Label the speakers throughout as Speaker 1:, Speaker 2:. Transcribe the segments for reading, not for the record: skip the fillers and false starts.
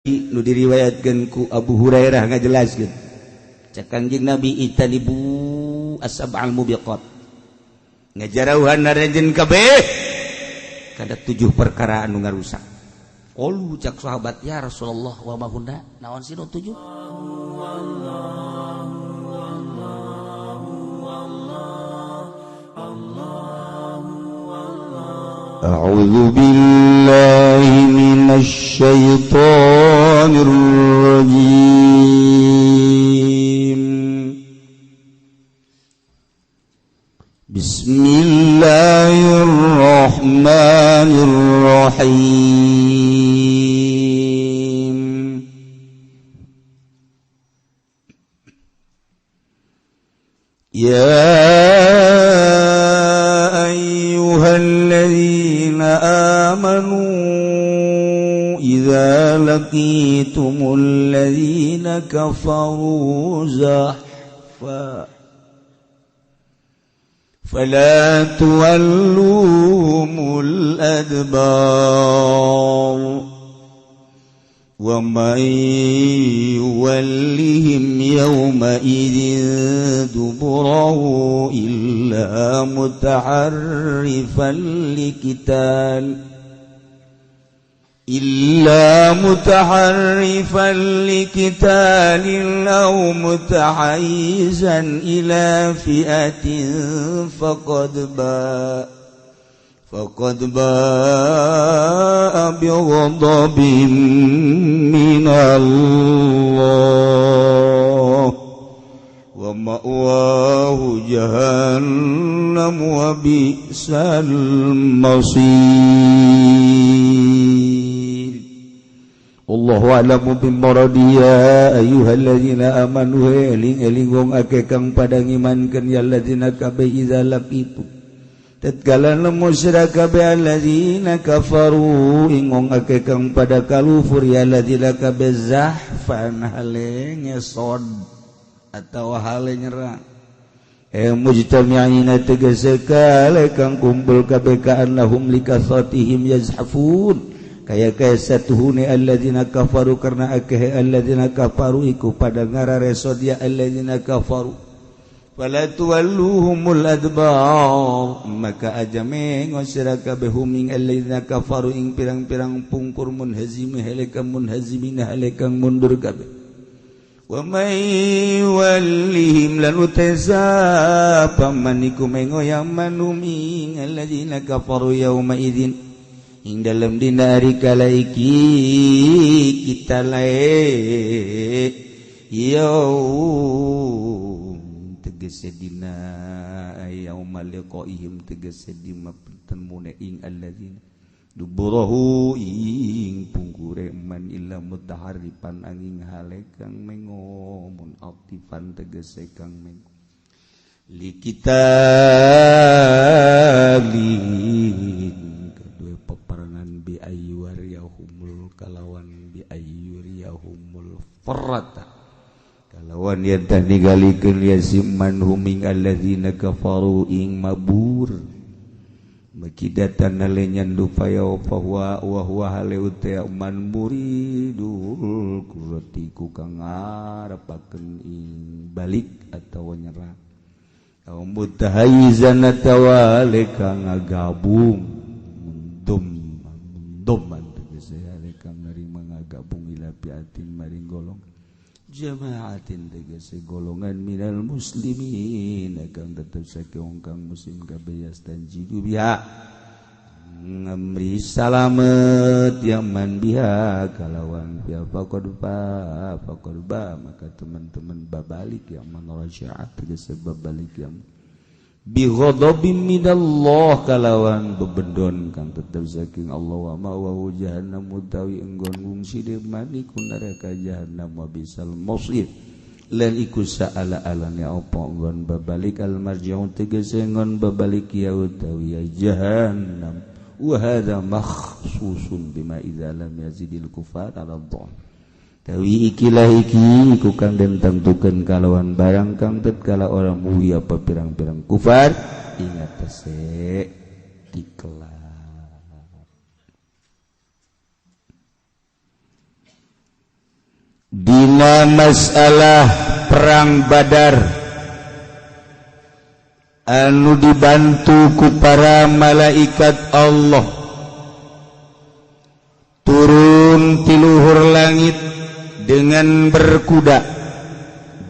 Speaker 1: Nu diriwayatkeun ku Abu Hurairah ngajelaskeun cek Kangjeng Nabi ijtanibu as-sab'al mubiqat, ngajarauhan aranjeun kabeh kada tujuh perkara anu ngarusak. Qalu, cak sahabat, ya Rasulullah, wa ma hunna, naon sih nu tujuh?
Speaker 2: أعوذ بالله من الشيطان الرجيم. بسم الله الرحمن الرحيم. يا أيها الذين آمنوا إذا لقيتم الذين كفروا زحفا فلا تولوهم الأدبار ومن يولهم يومئذ دبره إلا متحرفا لقتال أو متحيزا إلى فئة فقد باء بغضب من الله ومأواه جهنم وبئس المصير. الله أعلم بمراده. يا أيها الذين آمنوا, eling-eling wong akeh kang pada ngimankeun, ya alladzina kabeh, idza laqitum, tatkala nemu sira kabeh, alladzina kafaru ing wong akeh kang pada kalufur, ya alladzina kabeh, zahfan hale ngesod atawa hale nyerang, mujtami'ina tegese kale kang kumpul kabeh, ka'annahum likasatihim yazhafun, kaya kaya satuhune alladzina kafaru karena akeh alladzina kafaru iku pada ngararesod ya alladzina kafaru. Fala tuwalluhumul adbar, maka aja mengo sira kabeh hum ing alladzina kafaru ing pirang-pirang pungkur, munhazimi halekang munhazimina halekang mundur kabeh. Wa may wallihim, lan utesa paman iku mengo yaman hum ing alladzina kafaru, yauma idzin ing dalam dina ari kala iki kita lae, yaum tegese dina, yauma liqaihim tegese dina pertemune ing alladzina, duburahu ing pungkure man, illa mutaharrifan angin hale kang mengo, munatifan tegese kang mengo, liqitalin kedua peperangan, bi ayyuriyahumul kalawan bi ayyuriyahumul farrata kalawan yen tah ningalikeun ya siman hum ing alladzina kafaru ing mabur makidatan lenyan dupaya fahuwa wa huwa hale uta man muridul kurati ku kang ngarepakeun ing balik atawa nyerah, au mutahayyizan atawa kang ngagabung, mundum mundum tegese hale kang narima ngagabung, ila fiatin maring golongan, jamaatin tegese golongan, minal muslimin kang tetep sake wong kang muslim kabeh, yastanjidu biha ngamri salamet yaman, biha kalawan biha, faqad ba faqad ba maka teman-teman babalik yaman, rajaat tegese babalik yang bi ghadabim minallah kalawan bebendon kang tetep saking Allah, wa ma wa jahannam utawi enggon ngungsi de maniku neraka jahannam, wa bisal masir lan iku saala-alane apa enggon babalik, al marji'u tegese enggon babalik ya utawi ya jahannam. Wa hadza makhsusun bima idza lam yazidil kufar ala dhon. Tawi ikilah iki iku kang den tangtukeun kalawan barang kang tatkala ora muwi apa pirang-pirang kufar ing atase diklat.
Speaker 1: Dina masalah perang Badar anu dibantu ku para malaikat Allah turun ti luhur langit dengan berkuda,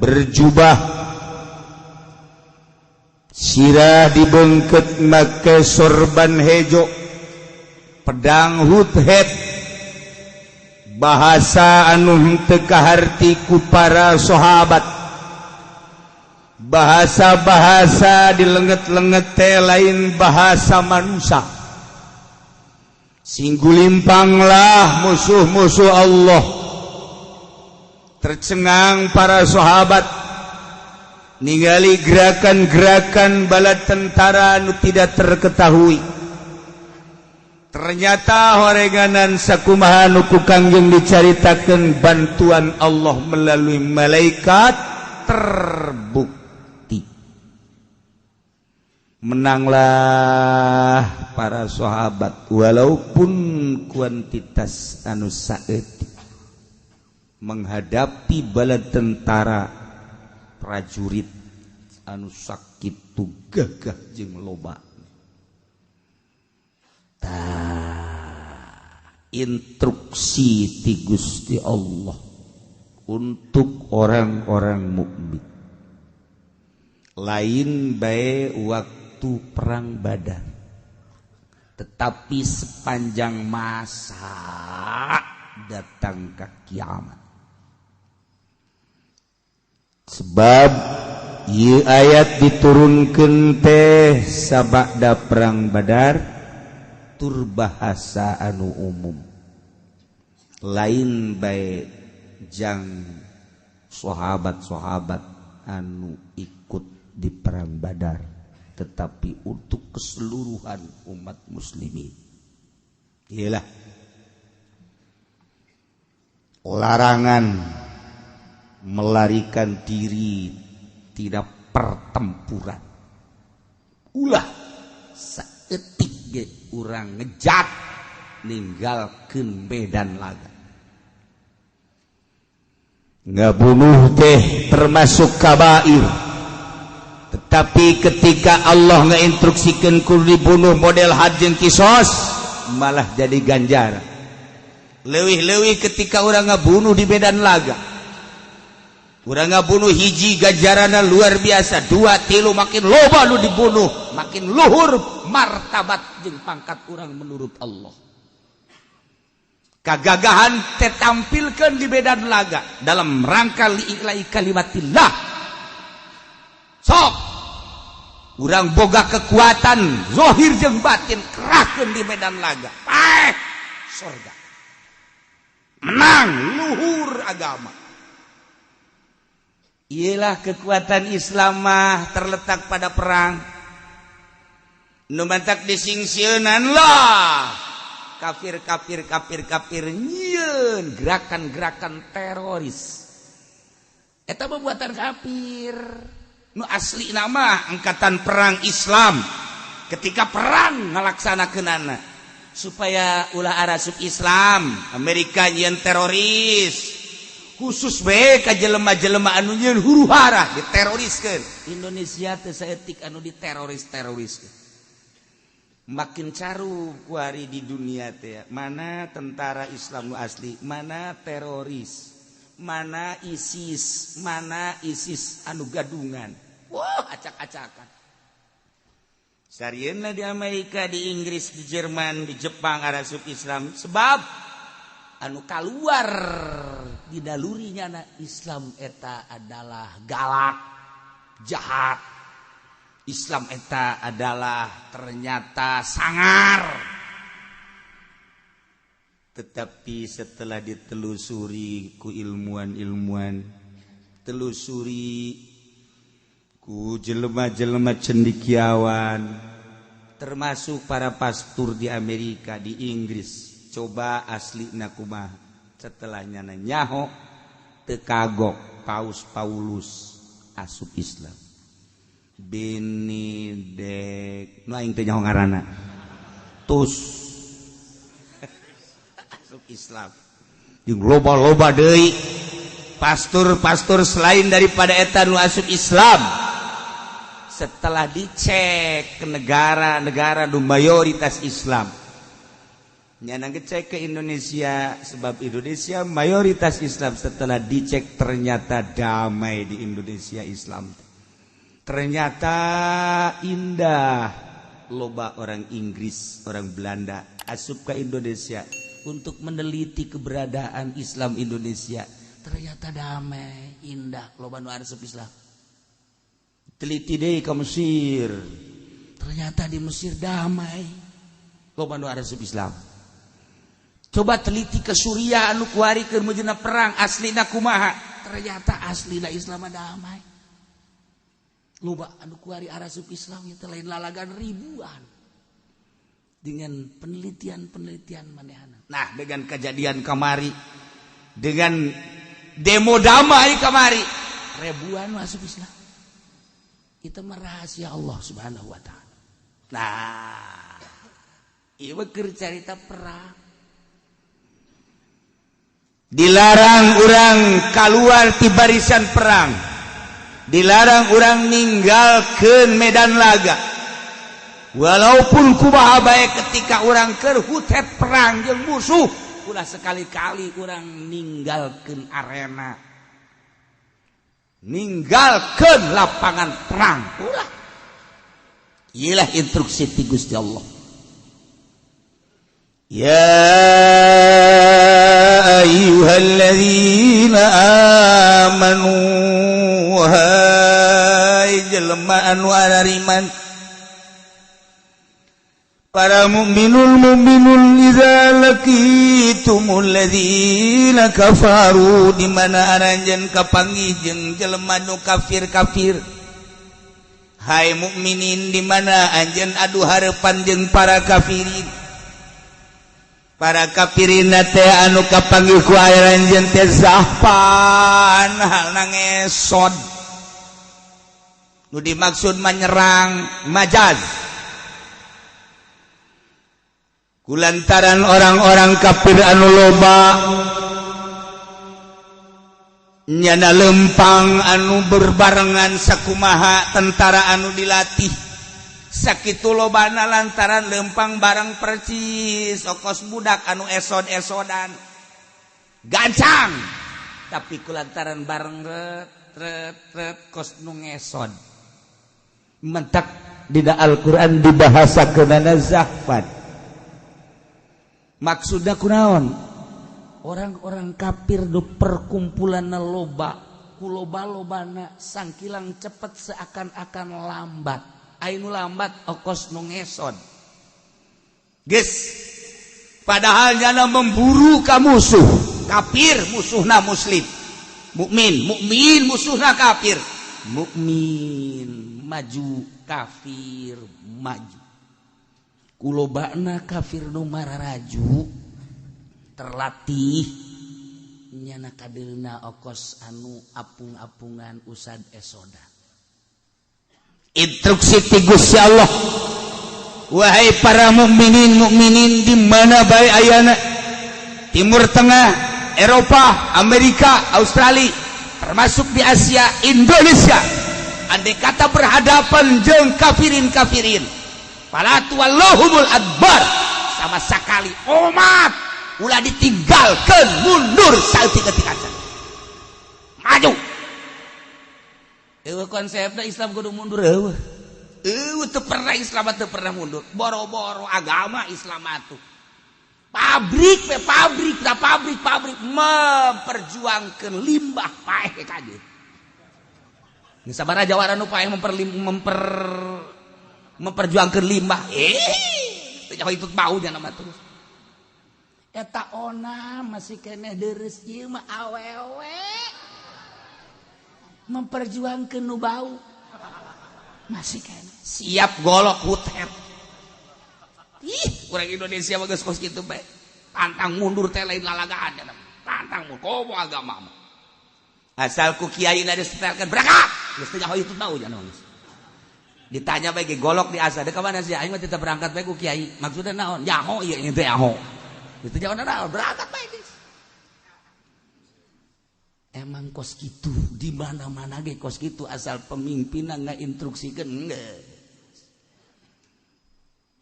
Speaker 1: berjubah, sirah dibengket make sorban hejo, pedang huthet, bahasa anu henteu kaharti ku para sahabat, bahasa-bahasa dilenget-lenget teh lain bahasa manusia. Singgulimpanglah musuh-musuh Allah, tercengang para sahabat ningali gerakan-gerakan bala tentara anu tidak terketahui. Ternyata horenganan sakumaha nu ku Kangjeng dicaritakeun, bantuan Allah melalui malaikat terbukti. Menanglah para sahabat walaupun kuantitas anu saeutik menghadapi bala tentara prajurit anu sakitu gagah jeung loba. Tah, instruksi ti Gusti Allah untuk orang-orang mukmin lain bae waktu perang Badar, tetapi sepanjang masa datang ke kiamat. Sebab ieu ayat diturunkeun teh sabada perang Badar, tur bahasa anu umum, lain bae jang sahabat-sahabat anu ikut di perang Badar, tetapi untuk keseluruhan umat muslimin. Iyalah larangan melarikan diri tidak pertempuran. Ulah saeutik ge urang ngejat ninggalkeun medan laga. Ngabunuh teh termasuk kabair. Tetapi ketika Allah ngeinstruksikan kudu dibunuh model had jeung kisos, malah jadi ganjaran. Leuwih-leuwih ketika orang ngabunuh di medan laga. Urang ngabunuh hiji ganjaranna luar biasa, dua, tilu, makin loba nu dibunuh, makin luhur martabat jeung pangkat urang menurut Allah. Kagagahan tetampilkan di medan laga dalam rangka li'i'lai kalimatillah. Sok urang boga kekuatan zohir jeung batin, kerahkeun di medan laga, paeh sorga, menang luhur agama. Ialah kekuatan Islam mah terletak pada perang. Nu mantak disingsieunan lah kafir, kafir, kafir, kafir nyieun gerakan-gerakan teroris eta pembuatan kafir. Nu asli nama angkatan perang Islam ketika perang ngalaksanakeunana supaya ulah arasup Islam. Amerika nyieun teroris khusus bae ka jelema-jelema anu nyieun huru hara diteroriskeun. Indonesia teh saeutik anu diteroris-teroriskeun. Makin caru kuari di dunia teh, mana tentara Islam nu asli, mana teroris, mana ISIS, mana ISIS anu gadungan. Wah, acak-acakan. Sarieuna di Amerika, di Inggris, di Jerman, di Jepang arasup Islam, sebab anu keluar di nalurinya na Islam eta adalah galak, jahat. Islam eta adalah ternyata sangar. Tetapi setelah ditelusuri ku ilmuwan-ilmuwan, telusuri ku jelema-jelema cendikiawan, termasuk para pastur di Amerika, di Inggris, coba asli kumaha, setelahnya nyaho teu kagok Paus Paulus asup Islam. Benedek nu aing teh nyaho ngaranna tus asup Islam jeung loba-loba deui. Pastur-pastur selain daripada eta nu asup Islam, setelah dicek ke negara-negara nu mayoritas Islam, nyana ngecek ke Indonesia, sebab Indonesia mayoritas Islam. Setelah dicek, ternyata damai di Indonesia Islam, ternyata indah. Loba orang Inggris, orang Belanda asup ke Indonesia untuk meneliti keberadaan Islam Indonesia. Ternyata damai, indah, loba nu asup Islam. Teliti deh ke Mesir, ternyata di Mesir damai, loba nu asup Islam. Coba teliti ke Suriah anu kuari keur mujuna perang, aslina kumaha? Ternyata aslina Islam damai, loba anu kuari arasup Islam. Itu lain lalagan, ribuan dengan penelitian-penelitian manehana. Nah, dengan kejadian kamari, dengan demo damai kamari, ribuan masuk Islam. Itu rahasia Allah Subhanahu wa Ta'ala. Nah, ieu keur carita perang. Dilarang orang keluar di barisan perang, dilarang orang ninggalkeun medan laga, walaupun kumaha bae. Ketika orang keur hutet perang jeung musuh, ulah sekali-kali orang ninggalkeun arena, ninggalkeun lapangan perang, ulah. Iyalah instruksi ti Gusti Allah. Ya ayyuhalladzina amanu, wahai jelema anu arariman, para mukminul mukminun, idza laqitumul ladzina kafaru, di mana aranjeun kapanggih jeung jelema nu kafir-kafir. Hai mukminin, di mana anjeun adu harapan jeung para kafirin? Para kafirin teh anu kapanggih ku aranjeun teh zahfan, halna ngesod. Nu dimaksud menyerang majaz, kulantaran orang-orang kafir anu loba nyana lempang anu berbarengan, sakumaha tentara anu dilatih sakitu lobana, lantaran lempang bareng percis okos budak anu esod-esodan gancang, tapi kulantaran bareng ret ret ret kos nu ngesod. Mentak di Al-Qur'an dibahasakeunana zahfan. Maksudna kunaon? Orang-orang kafir do perkumpulan loba, ku loba-lobana sangkilang cepet seakan-akan lambat. Ainu lambat okos nu ngesod geus, padahal nyana memburu ka musuh kafir, musuhna muslim mukmin, mukmin musuhna kafir, mukmin maju, kafir maju. Kulobana kafir nu mararaju terlatih, nyana kadeuna okos anu apung-apungan usad esoda. Instruksi ti Gusti Allah, wahai para mukminin mukminin di mana bae ayana, Timur Tengah, Eropa, Amerika, Australia, termasuk di Asia, Indonesia, andai kata berhadapan jeung kafirin kafirin, fala tuwalluhumul adbar, sama sekali omat ulah ditinggalkan mundur saeutik-eutik acan, maju. Eueuh konsepna Islam kudu mundur, eueuh. Eueuh, teu pernah Islam teu pernah mundur. Boro-boro agama Islam atuh. Pabrik we pabrik da pabrik pabrik memperjuangkeun limbah paeh ka dieu. Geus sabaraha jawara nu paeh memper memperjuangkeun limbah. Eh, teu nyaho itu bau nya nama terus. Eta ona masih keneh deres, ieu mah awewe memperjuangkan nu bau masih keneh siap golok hutet. Ih, urang Indonesia mah geus kos kitu bae, pantang mundur teh lain lalagaan, pantang mundur komo agama mah. Asal ku kiai na disetelkeun, berangkat, geus teu nyaho itu bau nya. Geus ditanya bae ge golok diasah, "Deuk ka mana sih?" "Aing mah tetep berangkat bae ku kiai." "Maksudna naon?" "Nyaho ieu teh nyaho." Itu jangan naon, berangkat bae geus. Emang kos gitu di mana-mana ge kos gitu, asal pemimpinan nggak instruksikan enggak.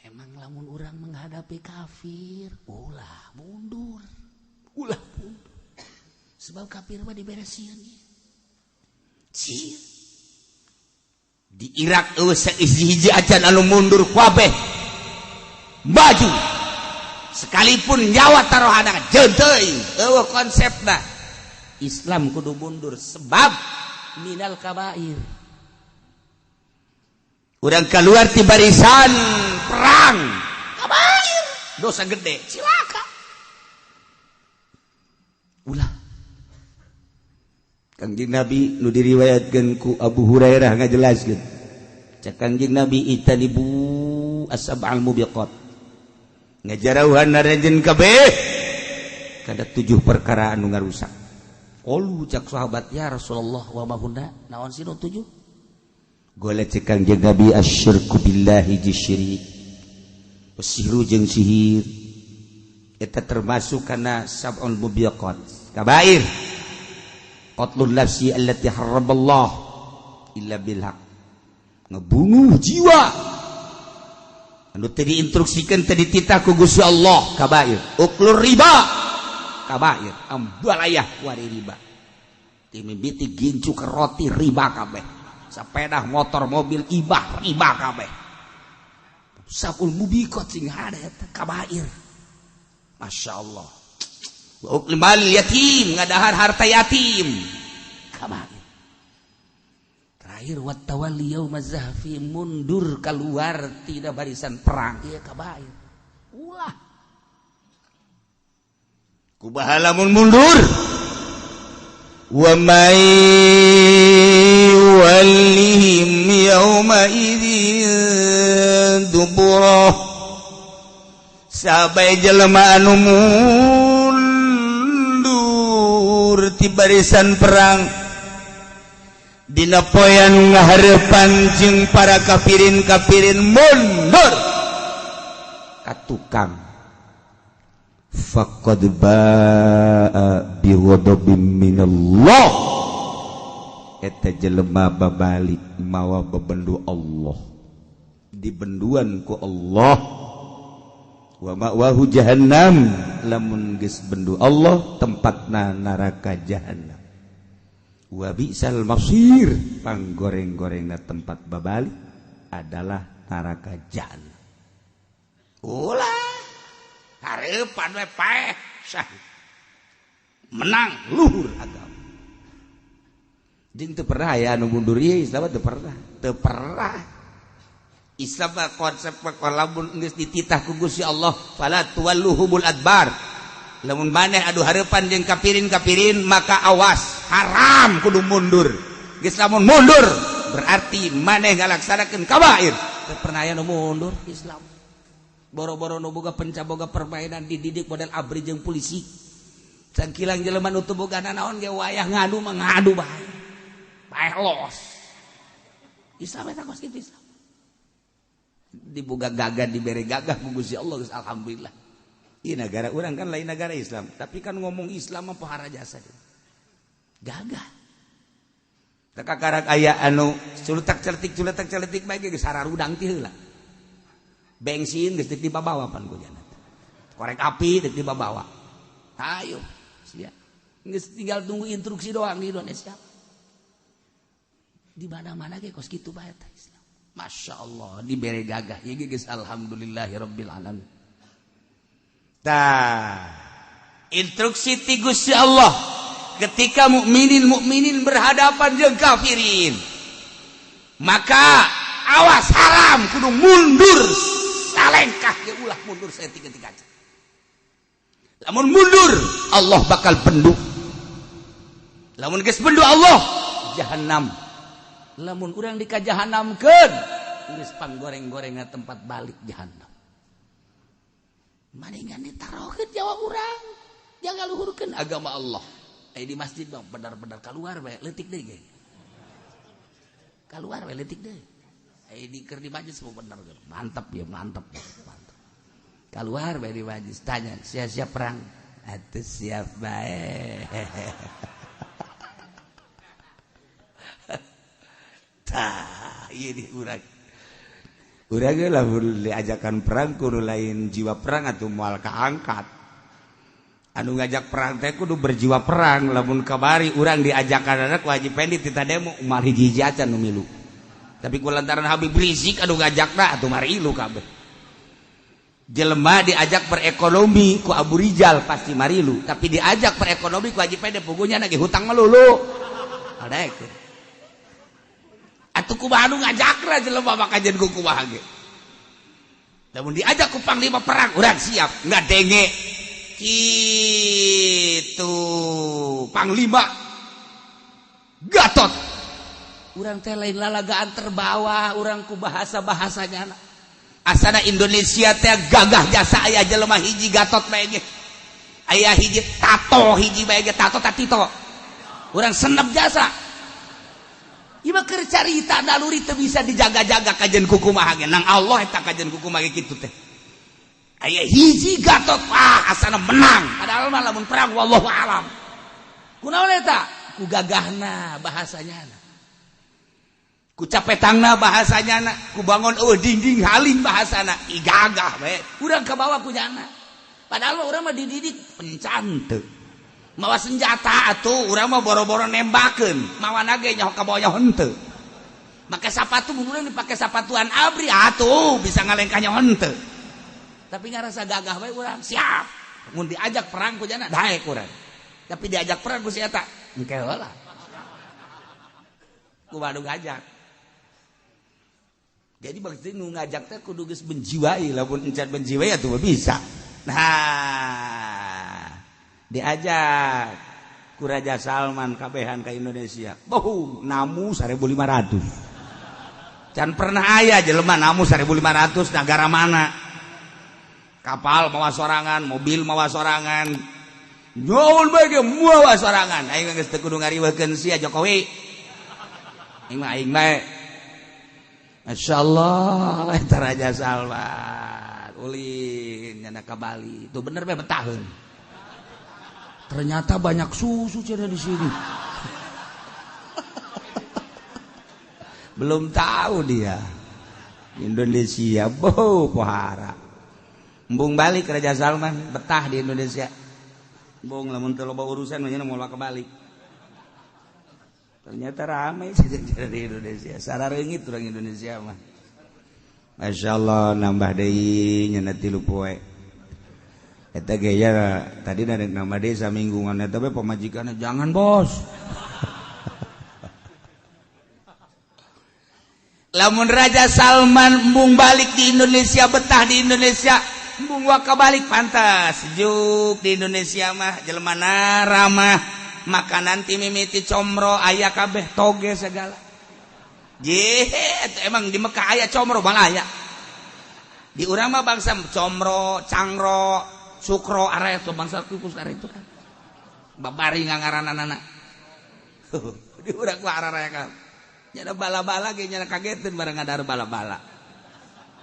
Speaker 1: Emang lamun orang menghadapi kafir, ulah mundur, ulah mundur. Sebab kafir mah diberesin. Sieun. Di Irak eueuh hiji acan anu mundur, kabeh maju. Sekalipun nyawa taruhana jeung teuing, eueuh konsepna. Islam kudu mundur sebab minal kabair. Urang keluar di barisan perang, kabair, dosa gede, cilaka. Ulah. Kangjeng Nabi nu diriwayatkeun ku Abu Hurairah ngajelaskeun. Cek Kangjeng Nabi, ijtanibu as-sab'al mubiqat. Ngajarauhan aranjeun kabeh kada tujuh perkara anu ngarusak. Qalu, cak sahabat, ya Rasulullah, wa ma hunna, naon sih nu tujuh? Gola cek Kangjeng Nabi, asyirku billahi, syirik. Sihru jeung sihir. Eta termasuk kana sab'ul mubiqat. Kabair. Qatlun nafsi allati harramallah illa bil haq. Ngebunuh jiwa anu teu diinstruksikeun, teu dititah ku Gusti Allah, kabair. Uklur riba, kabair. Ambalayah wari riba. Ti mimiti gincu ke roti riba kabeh. Sepeda motor, mobil, ibah riba kabeh. Sab'ul mubiqat sing hade eta kabair. Masya Allah. Wa ukli mal yatim, ngadahar harta yatim, kabair. Terakhir, wat tawalli yaumaz zahfi, mundur keluar tidak barisan perang, ieu kabair. Ulah. Kubaha lamun mundur? Wa may yuwallihim yawma idzin duburah, sabai jelema anu mundur ti barisan perang dina poean ngahareupan jeung para kafirin-kafirin, mundur ka tukang, faqad ba'a bi ghadabim minallah, eta jelema babalik mawa bebendu Allah, dibenduan ku Allah, wa ma'wahu jahannam, lamun geus bendu Allah tempatna neraka jahannam, wa bi'sal masir, panggoreng-gorengna tempat babalik adalah neraka jahannam. Ulah hareupan we paeh syahid, menang luhur agama. Jeung teu pernah aya anu mundur ieu Islam, teu pernah, teu pernah. Islam mah konsep lamun geus dititah ku Gusti Allah, fala tuwalluhumul adbar, lamun maneh adu hareupan jeung kafirin-kafirin maka awas, haram, kudu mundur. Geus lamun mundur berarti maneh ngalaksanakeun kabair. Teu pernah aya nu mundur Islam. Boro-boro nu boga penca, boga permainan, dididik model ABRI jeung polisi. Sangkilang jelema nu teu boga nanaon ge wayah ngadu mah ngadu bae. Bae los. Islam eta kos kitu Islam. Diboga gagah, dibere gagah ku Gusti Allah geus alhamdulillah. Ieu negara urang kan lain negara Islam, tapi kan ngomong Islam mah pohara jasa. Gagah. Teu kakarak aya anu culutak celetik, culutak celetik bae geus hararudang ti heula. Bensin geus deuk dibawa pan ku jana. Korek api deuk dibawa. Ayo, siap. Geus tinggal tunggu instruksi doang di Indonesia. Di mana-mana ge kos kitu bae eta Islam. Masya Allah, dibere gagah ieu ge geus alhamdulillahirabbil alamin. Tah, instruksi ti Gusti Allah ketika mukminin mukminin berhadapan jeung kafirin, maka awas, haram, kudu mundur salengkah ge ulah mundur saeutik-eutik aja. Lamun mundur Allah bakal bendu. Lamun geus bendu Allah, jahanam. Lamun urang dikajahanamkeun geus panggoreng-gorengna tempat balik jahanam. Maningan ditarohkeun jawab urang, jangan luhurkeun agama Allah. Eh, di masjid bang benar-benar keluar bae leutik deui ge. Keluar bae leutik deui. Eh, di keur di majlis mau bener, mantap ya, mantap, mantap. Keluar bae di majlis, tanya siap-siap perang atuh, siap bae. Ieu di urang. Urang ge lamun diajakan perang kudu lain jiwa perang atuh moal kaangkat. Anu ngajak perang teh kudu berjiwa perang. Lamun kabari urang diajakan anak wajib pendi tita demo moal hiji-hiji acan nu milu. Tapi ku lantaran Habib Rizik anu ngajakna atuh marilu kabeh. Jelema diajak perekonomi ku Abu Rijal pasti marilu, tapi diajak perekonomi ku Haji Pede pugunya nagih hutang melulu. Adek. Atuh kumaha anu ngajakna jelema mah kajen ku kumaha ge. Lamun diajak ku panglima perang urang siap, ngadenge. Kitu panglima Gatot. Urang teh lain lalagaan terbawa urang ku bahasa-bahasanya. Asana Indonesia teh gagah jasa aya jelema hiji Gatot bae ge. Aya hiji tato hiji bae ge tato tatito. Urang senep jasa. Ieu mah keur carita naluri teu bisa dijaga-jaga kajen ku kumaha ge. Nang Allah eta kajen ku kumaha ge kitu teh. Aya hiji Gatot ah asana menang. Padahal mah lamun perang wallahu alam. Kunaon eta? Ku gagahna bahasanya. Ku capetangna bahasanya na, ku bangun eueuh dinding haling bahasana, ih gagah we. Urang kabawa ku jana. Padahal urang mah dididik pencante. Mawa senjata atuh urang mah boro-boro nembakeun, mawana ge nyaho kabawa nyaho henteu. Make sapatu mun urang dipake sapatuan abri atuh bisa ngalengkah nyaho henteu. Tapi ngarasa gagah we urang, siap. Mun diajak perang ku jana daek urang. Tapi diajak perang ku si eta, engke heula. Ku badu ngajak. Jadi maksudnya nu ngajak teh kudu geus menjiwai, lamun encan menjiwai atuh bisa. Nah, diajak ku Raja Salman kabehan ka Indonesia. Bohong, namu 1500. Can pernah aya jelema namu 1500 negara mana? Kapal mawa sorangan, mobil mawa sorangan. Nyaun bae ge mawa sorangan. Aing geus teu kudu ngariweukeun sia Jokowi. Aing mah aing bae. Masya Allah, eta Raja Salman ulin nyana ka Bali. Itu bener bae betaheun. Ternyata banyak susu cenah di sini. Belum tahu dia. Indonesia bau pohara. Embung balik Raja Salman betah di Indonesia. Embung lamun teu loba urusan mah moal ka Bali. Ternyata ramai saja di Indonesia. Sarareungit urang Indonesia mah. Masya Allah nambah deui nya 3 poe. Eta ge ya tadi narek nambah deui saminggu ngan eta we pamajikanna jangan bos. Lamun Raja Salman embung balik di Indonesia betah di Indonesia, embung waka balik pantas sejuk di Indonesia mah jelema ramah. Makanan ti mimiti comro aya kabeh toge segala. Jeh, emang di Mekah aya comro bang aya. Di urang mah bangsa comro, cangro, sukro area itu bangsa kukus area itu kan. Babari ngaranana. Di urang ku araya kan. Nyana bala-bala ge nyana kageteun bareng ngadar bala-bala.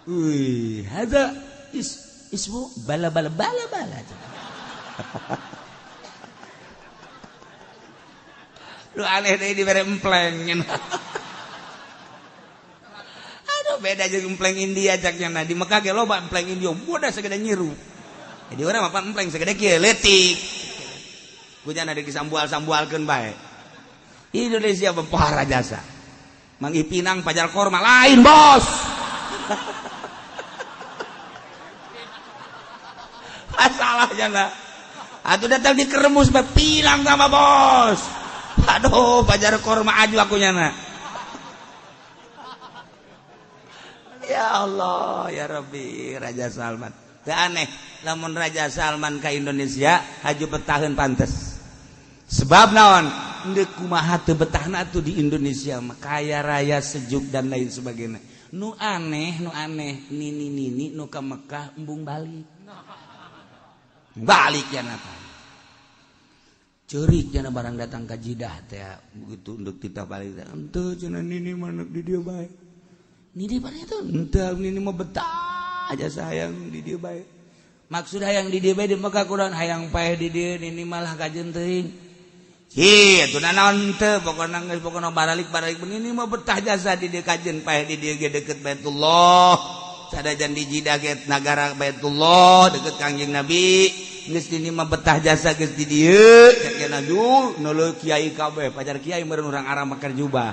Speaker 1: Wih, hadza ismu bala-bala bala-bala. Lu aneh deh dibere empleng. Aduh beda jeung empleng India caknya. Nah di Mekah ge loba empleng India, bodas segede nyiru. Jadi urang mah empleng segede kieu leutik. Kunyana disambual-sambualkeun bae. Indonesia bempara jasa. Manggih pinang pajar korma lain, bos. Masalahnya lah. Atuh datang dikeremus bae pinang sama bos. Aduh, pajar korma aju aku nyana. Ya Allah, ya Rabbi, Raja Salman. Teu aneh, lamun Raja Salman ka Indonesia haju betaheun pantes. Sebab naon? Endek kumaha teu betahna atuh di Indonesia mah kaya raya, sejuk dan lain sebagainya. Nu aneh, nini-nini nu ka Mekah embung balik. Balik ya napa? Cerik jana barang datang ke Jidah teh begitu untuk kita balik teh henteu cenah nini mah di dieu bae. Nini barang itu henteu nini mah betah aja sayang di dieu bae. Maksud hayang di dieu bae di Mekah kurang hayang paeh di dieu nini malah kajeun teuing. Hi, atuh naon teu pokona geus pokona baralik-baralik begini mah betah jasa di dieu kajen paeh di dieu ge deukeut Baitullah. Sadajan di Jidah ge nagara Baitullah deukeut Kangjeng Nabi. Geus dini mah betah jasa geus di dieu cek cenah nuleuh kiai kabeh pacar kiai meureun urang Arab makar jubah.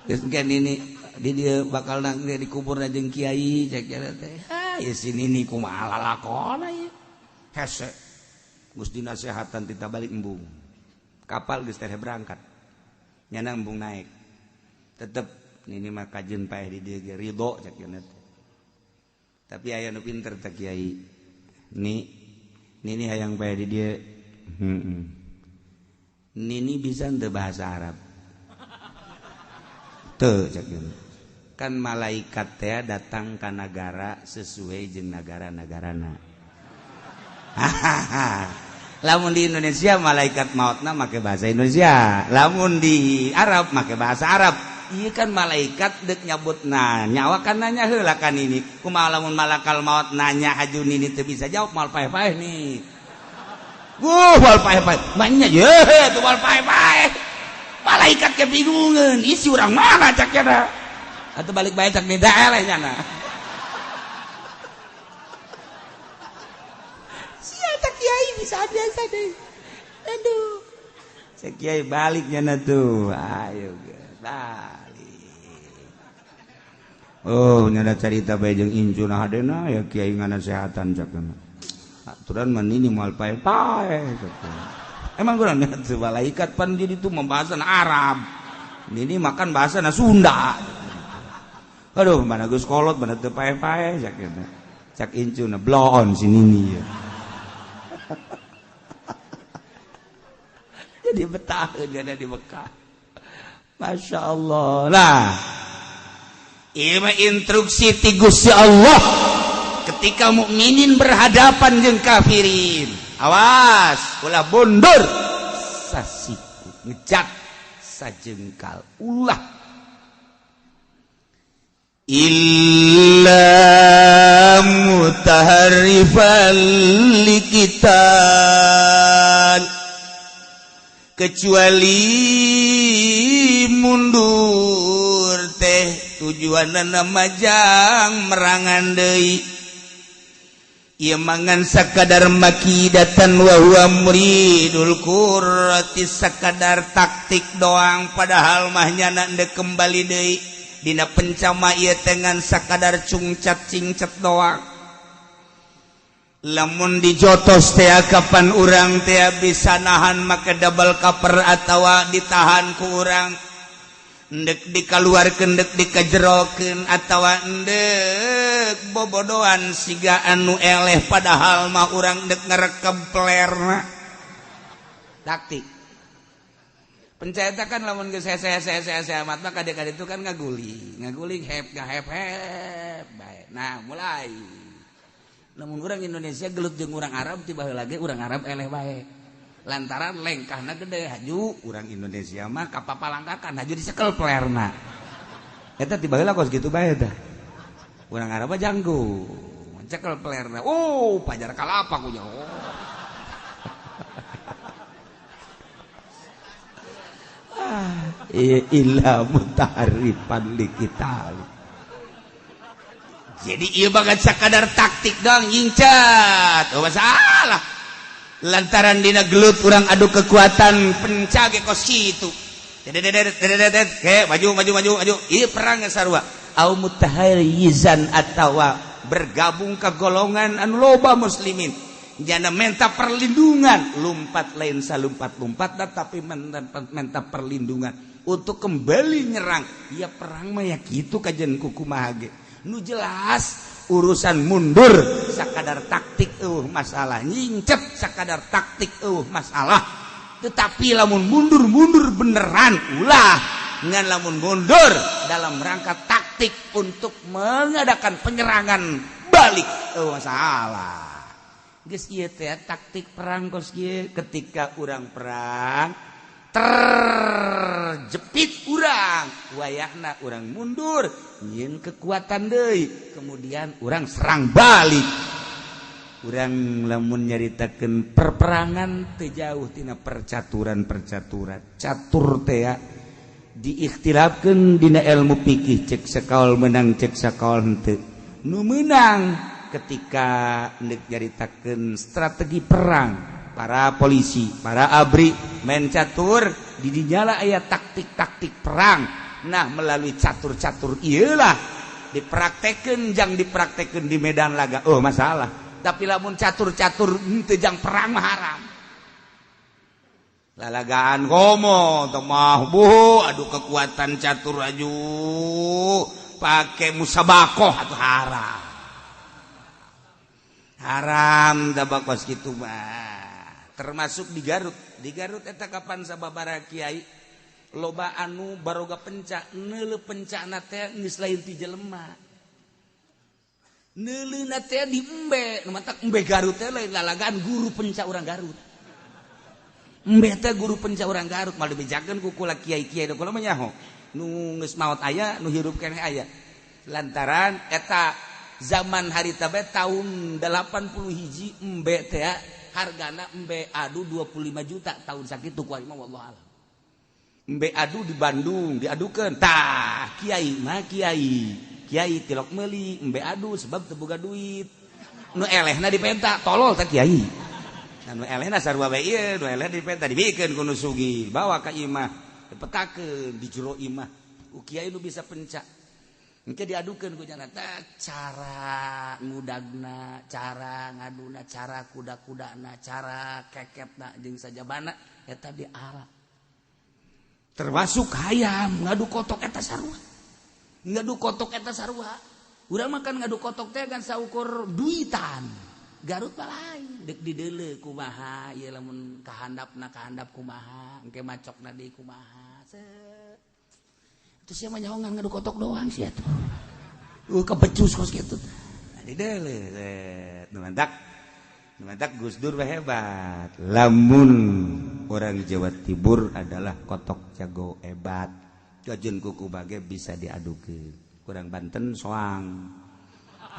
Speaker 1: Geus engke nini di dieu bakal nang dikubur jeung kiai cek cenah teh. Ha, ieu si nini kumaha lalakona ieu. Hese. Geus dinasehatan tita balik embung. Kapal geus teh berangkat. Nyana embung naik. Tetep nini mah kajeun paeh di dieu ge ridho cek cenah teh. Tapi aya nu pinter teh kiai. Ni nini hayang paeh di dieu. Heeh. Nini bisa teu bahasa Arab. Teu cek cenah. Kan malaikat teh datang ka nagara sesuai jeung nagara-nagarana. Hahaha. Lamun di Indonesia malaikat mautna make bahasa Indonesia, lamun di Arab make bahasa Arab. Ieu kan malaikat deuk nyabutna nyawa kan nanya heula kan ini. Kumaha lamun malakal maut nanya haju nini teu bisa jawab moal paeh-paeh nih. Wuh, moal paeh-paeh. Manya ye tuh moal paeh-paeh. Malaikat kebingungan, isi urang mana cak cenah. Atuh balik bae cak beda eleh nyana. Kiai bisa biasa deh. Aduh. Cek kiai baliknya na tuh. Ayo balik. Oh, nyada carita bae jeung incuna hadena ya kiai nganasehatan cak kana. Aturan mah nini moal pae-pae cak. Emang kurang teu malaikat pan jadi tuh membahasan Arab. Nini makan bahasa Sunda. Aduh, mana geus kolot mana teu pae-pae cak kana. Cak incuna bloon si nini ya. Jadi betah ada di Mekah. Masya Allah. Lah, ieu mah instruksi ti Gusti Allah ketika mukminin berhadapan jeung kafirin. Awas, ulah mundur sasiku ngejak sajengkal ulah. Illa mutaharrifan liqital, kecuali mundur teh tujuanana majang merangan deui. Ieu mangan sakadar makidatan wa huwa muridul qurrati, sakadar taktik doang padahal mah nyana deuk kembali deui. Dina pencama ieu teh ngan sakadar cungcat cingcat doang. Lamun dijotos teh kapan urang teh bisa nahan make double cover atawa ditahan ku urang, ndek dikaluarkeun ndek dikajerokeun atawa ndek bobodoan siga anu eleh padahal mah urang ndek ngerekeb pelerna. Taktik pencetakan lamun geus hese-hese amat mah kadek-kadek itu kan ngaguling ngaguling hep ngahep hep bae. Nah mulai lamun urang Indonesia gelut jeung urang Arab tiba heula ge urang Arab eleh bae lantaran lengkahna gede haju urang Indonesia mah kapapalangkakan haju disekel pelerna eta tiba heula kos kitu bae tah urang Arab mah janggung cekel pelerna oh pajar kalapa ku nya oh. Illa mutaharrifan liqital. Jadi ieu bagan sakadar taktik doang nyingcat. Oh masalah. Lantaran dina gelut urang adu kekuatan penca ge kos kitu. Dedet maju maju maju maju. Ieu perang sarua. Au mutahayyizan atawa bergabung ke golongan anu loba muslimin. Jana minta perlindungan, lompat lain salumpat-lumpat tapi minta perlindungan untuk kembali nyerang. Ya perang mah ya kitu kajian kuku mahage. Nu jelas urusan mundur sakadar taktik masalah, nyincep sakadar taktik masalah. Tetapi lamun mundur-mundur beneran ulah ngan lamun mundur dalam rangka taktik untuk mengadakan penyerangan balik masalah. Geus ieu teh taktik perang kos kieu ketika urang perang terjepit urang wayahna urang mundur nyieun kekuatan deui kemudian urang serang balik. Urang lamun nyaritakeun perperangan teu jauh tina percaturan-percaturan. Catur teh diikhtilafkeun dina ilmu fikih, cek sakaul menang, cek sakaul henteu. Nu meunang ketika neuk nyaritakeun strategi perang, para polisi, para ABRI main catur, di dinyala aya taktik-taktik perang. Nah, melalui catur-catur iyalah dipraktekeun, jang dipraktekeun di medan laga, oh masalah. Tapi lamun catur-catur henteu jang perang mah haram. Lalagaan komo teu mah bu, adu kekuatan catur aju pake musabakoh atau haram. Haram tabakos kitu mah. Termasuk di Garut. Di Garut eta kapan sababaraha kiai loba anu baroga pencak, neuleuh pencakna teh geus lain ti jelema. Neuleuhna teh di embe, nu matak embe Garut teh lain lalagaan guru pencak urang Garut. Embe teh guru pencak urang Garut, malah dibejakeun ku kula kiai-kiai kula mah nyaho. Nu geus maot aya, nu hirup keneh aya. Lantaran eta zaman harita bae tahun 80 hiji embe teh hargana embe adu 25 juta tahun sakitu ku mah, wallahu alam. Embe adu di Bandung diadukeun tah kiai mah, kiai kiai tilok meuli embe adu sebab teu boga duit, nu elehna dipenta, tolol tah kiai. Nah, nu elehna sarua bae ieu, nu elehna dipenta, dibikeun ku nu sugih, bawa ka imah, dipetakeun di jero imah ku kiai nu bisa pencak. Engke diadukeun ku jana cara ngudagna, cara ngaduna, cara kuda-kudana, cara kekepna jeung sajabana eta diarah. Termasuk hayam ngadu kotok eta sarua. Ngadu kotok eta sarua. Urang makan ngadu kotok teh kan saukur duitan. Garut mah lain, deuk dideuleu kumaha ieu lamun kahandapna, kahandap kumaha, engke macokna deui kumaha. Set. Terus siapa nyahongan ngadu kotok doang sih atuh. Kebecus kos kitu. Dideuleu. Nu mantak, nu mantak Gus Dur hebat. Lamun orang Jawa Timur adalah kotok jago hebat. Kajeun kuku bage bisa diadukeun. Kurang Banten soang.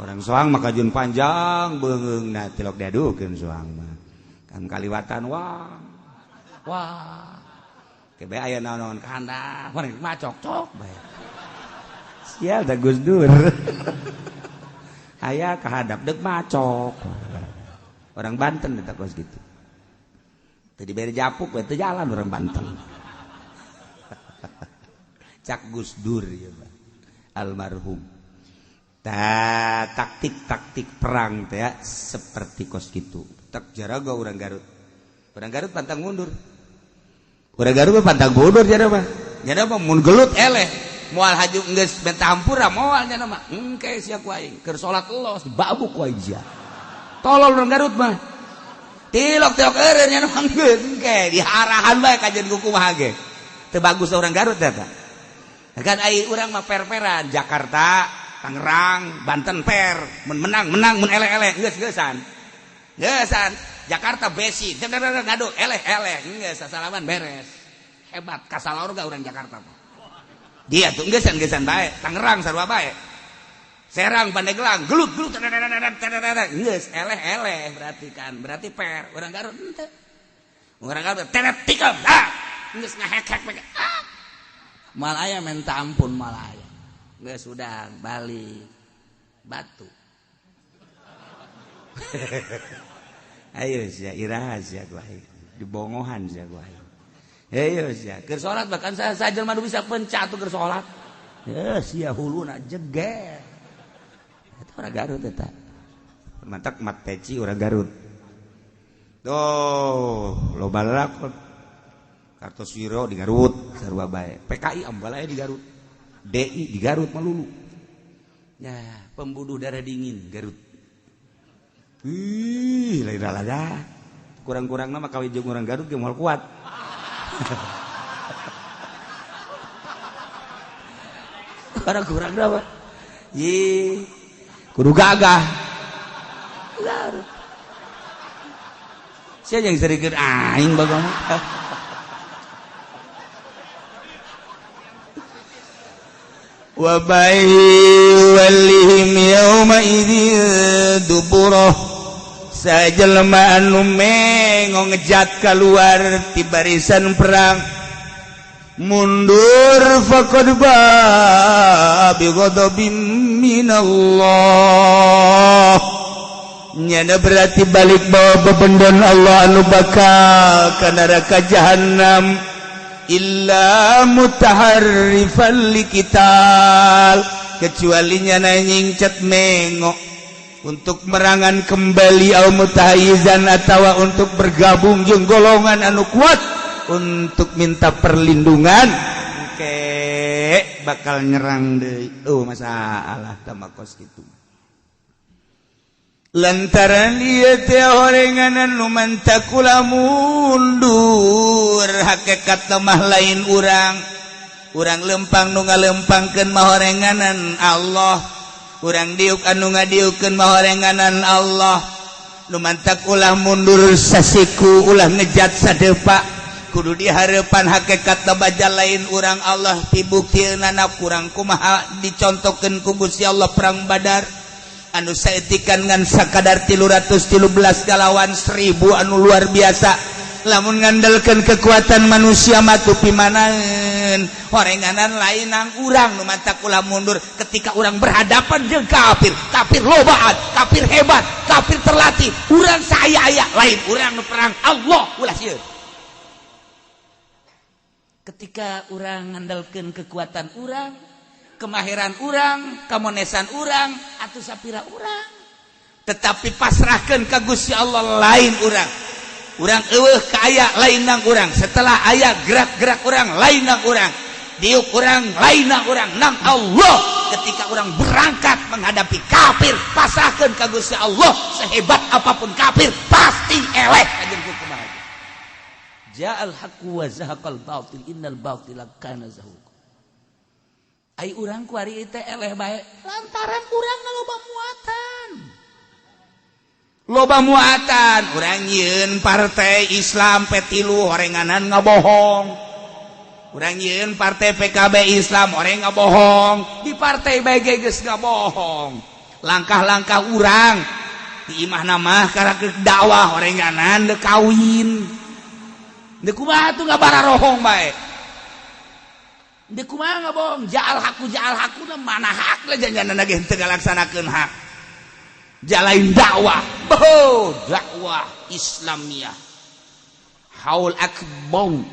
Speaker 1: Orang soang mah kajeun panjang beungeungna tilok diadukeun soang mah. Kan kaliwatan wah. Wah. Kebe aya naon-naon kahandap, macok cok bae. Sial da Gus Dur. Aya kahadap deuk macok. Orang Banten eta kos kitu. Teu dibere japuk we teu jalan orang Banten. Cak Gus Dur ieu mah. Almarhum. Ta taktik-taktik perang teh seperti kos kitu. Tak jaraga orang Garut. Orang Garut pantang mundur. Urang Garut mah pantang mundur jana mah. Jana mah mun gelut eleh. Moal haju geus minta hampura moal jana mah. Engke sia ku aing keur salat los dibabuk ku aing sia. Tolol urang Garut mah. Tilok-tilok eureun jana mah engke diarahan bae kajeun ku kumaha ge. Teu bagus urang Garut eta. Kan ai urang mah per-peran Jakarta, Tangerang, Banten per, mun menang menang, mun eleh-eleh geus-geusan. Geusan. Jakarta besi, ngadu, eleh-eleh, geus sasalaman beres. Hebat kasalorga urang Jakarta mah. Dia tuh geusan-geusan bae, Tangerang sarua bae. Serang Pandeglang, gelut-gelut geus eleh-eleh berarti kan, berarti per. Urang Garut henteu. Urang Garut teret tikam, ah, geus ngahek-hek ah. Mal aya minta ampun mal aya. Geus sudah balik batu. Ayo sia iraha sia gua dibongohan sia gua. Ayo sia keur salat bahkan saya saja mah bisa pencak tuh keur salat. Ya sia huluna jeger. Eta urang Garut eta. Mantak mat peci urang Garut. Tuh loba lalakon. Kartoswiro di Garut sarua bae. PKI ambalaya di Garut. DI di Garut melulu. Ya, pembunuh darah dingin Garut. Ih, lain lalaga. Kurang-kurang nama kawin jeung urang Garut ge moal kuat. Kurang-kurang nama. Ih, kudu gagah. Garut. Sia jeung serikeun aing bagong.
Speaker 2: Wa bai walihim yauma idzin duburah.
Speaker 1: Sajelema anu mengo ngejat keluar ti barisan perang mundur faqad ba bi ghadabim minallah, nyana berarti balik bawa bebendon Allah anu bakal ka neraka jahannam, illa mutaharrifan liqital, kecuali nyana nyingcet mengo untuk merangan kembali, au mutahayyizan atawa untuk bergabung jeung golongan anu kuat untuk minta perlindungan ke bakal nyerang deui. Oh, masalah tamakos gitu lantaran ieu teh horenganan nu mantakula mundur, hakikat mah lain urang, urang lempang nu ngalempangkeun mah horenganan Allah, urang diuk anu ngadiukeun mah horenganan Allah. Nu mantak ulah mundur sasiku, ulah ngejat sadepa, kudu dihareupan. Hakikat baja lain urang, Allah pibuktiana kurang kumaha dicontohkeun ku Gusti Allah perang Badar anu saetikan ngan sakadar 313 kalawan 1000 anu luar biasa. Lamun ngandelkeun kekuatan manusia mah tupi manaeun, horenganan lain nang urang. Nu mantak ulah mundur ketika urang berhadapan jeung kafir, kafir lobaan, kafir hebat, kafir terlatih, urang saya aya lain urang nu perang, Allah. Ulah sieun ketika urang ngandalkeun kekuatan urang, kemahiran urang, kamonesan urang atau sapira urang, tetapi pasrahkan ke Gusti Allah. Lain urang, urang eueuh kaya lain nang urang, setelah aya gerak-gerak urang lain nang urang, diuk urang lain nang urang, nang Allah. Ketika urang berangkat menghadapi kafir, pasrahkan ke Gusti Allah. Sehebat apapun kafir pasti eleh. Kajeun kumaha? Ja'al haqqu wa zahaqal batil, innal batila kana zahuqa. Ai urang kuari teh eleh bae lantaran urang loba muatan, loba muatan. Urang nyieun partai Islam P3 horenganan ngabohong, urang nyieun partai PKB Islam horeng ngabohong, di partai BG geus ngabohong. Langkah-langkah urang di imah nama karak dakwah horenganan dek kawin, dek kumaha tuh ngabararohong bae, dek kumaha ngabohong. Ja'al haqqu, ja'al haqqu, mana hak lah jangan lagi henteu ngalaksanakeun hak jalain dakwah. Boh, dakwah Islamiyah haul akbar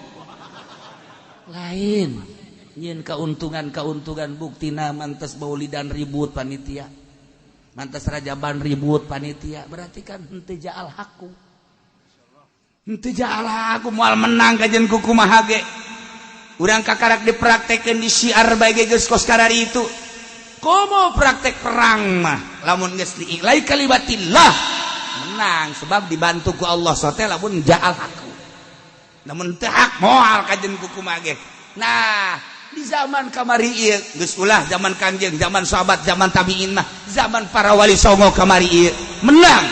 Speaker 1: lain nyin keuntungan-keuntungan. Buktina mantas dan ribut panitia, mantas rajaban ribut panitia, berarti kan henteu ja'al haqqu, henteu ja'al haqqu. Moal menang kajian kuku kumaha ge. Urang kakarak dipraktekeun di syiar bae geus kos karari itu. Komo praktek perang mah lamun geus dii'lai kalimatillah menang, sebab dibantu ku Allah sote lamun ja'al haqqu. Namun teu hak moal kajen kuku ge. Nah, di zaman kamari ieu geus ulah zaman Kanjeng, zaman sahabat, zaman tabiin mah, zaman para wali songo kamari ieu menang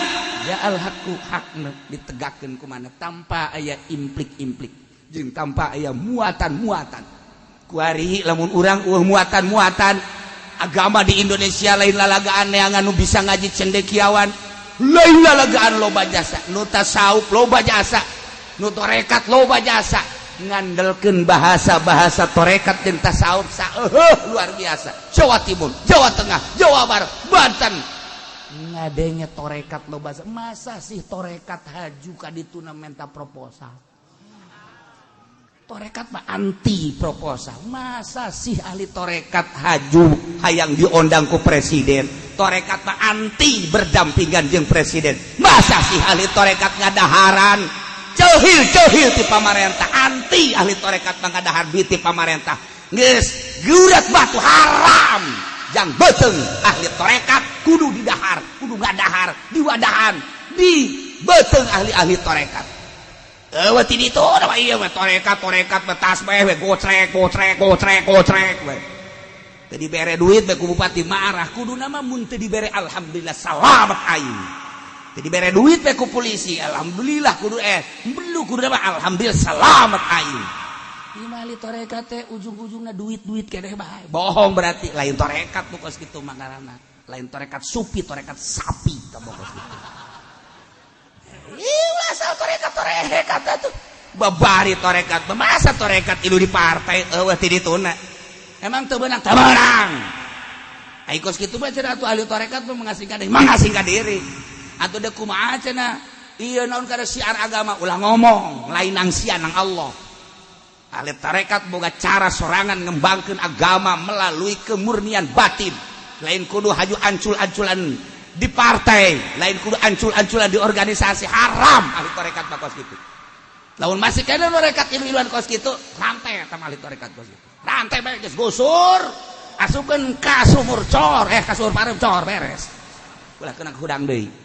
Speaker 1: ja'al haqqu, hakna ditegakkeun kumana tanpa aya implik-implik jeung tanpa aya muatan-muatan. Kuari lamun urang eueuh muatan-muatan agama di Indonesia, lain lalagaan neangan nu bisa ngaji cendekiawan, lain lalagaan loba jasa, nu tasawuf loba jasa, nu torekat loba jasa, ngandelkeun bahasa-bahasa torekat jeung tasawuf saeuheuh luar biasa. Jawa Timur, Jawa Tengah, Jawa Barat, Banten ngadenge torekat loba. Masa sih torekat haju ka dituna menta proposal? Torekat mah anti proposal. Masa sih ahli torekat haju hayang diondang ku presiden? Torekat mah anti berdampingan jeung presiden. Masa sih ahli torekat ngadaharan ceuhil ceuhil ti pamarentah? Anti ahli torekat mah ngadahar duit ti pamarentah. Geus gurat batu haram jang beuteung ahli torekat kudu didahar, kudu ngadahar diwadahan di beuteung ahli-ahli torekat. Eueuh ti ditu da ieu mah torekat, torekat mah tasbih we gocrek gocrek gocrek gocrek we. Teu dibere duit we ku bupati marah. Kuduna mah mun teu dibere alhamdulillah salamet aing. Teu dibere duit we ku polisi alhamdulillah, kudu belu kudu mah alhamdulillah salamet aing. Ieu mah ahli torekat teh ujung-ujungna duit-duit keneh bae. Bohong, berarti lain torekat nu kos kitu mah ngaranna. Lain torekat sufi, torekat sapi tah kos kitu. Ih, asal torekat torekat tuh. Babari torekat, masa torekat ilu di partai eueuh ti dituna. Emang teu beunang, teu beunang. Ai kos kitu mah cenah atuh ahli torekat mah mengasingkan diri, mengasingkan diri. Atuh deuk kumaha cenah? Iya, naon kada syiar agama ulah ngomong, lain nang sia nang Allah. Ahli tarekat boga cara sorangan ngembangkeun agama melalui kemurnian batin. Lain kudu haju ancul-anculan di partai, lain kudu ancul-anculan di organisasi, haram ahli tarekat mah kos kitu. Lamun masih kena tarekat ilu-iluan kos kitu, rantai eta ahli tarekat kos kitu. Rantai bae geus gusur, asupkeun ka sumur cor, eh, ka sumur pareum cor, beres. Ulah kena hudang deui.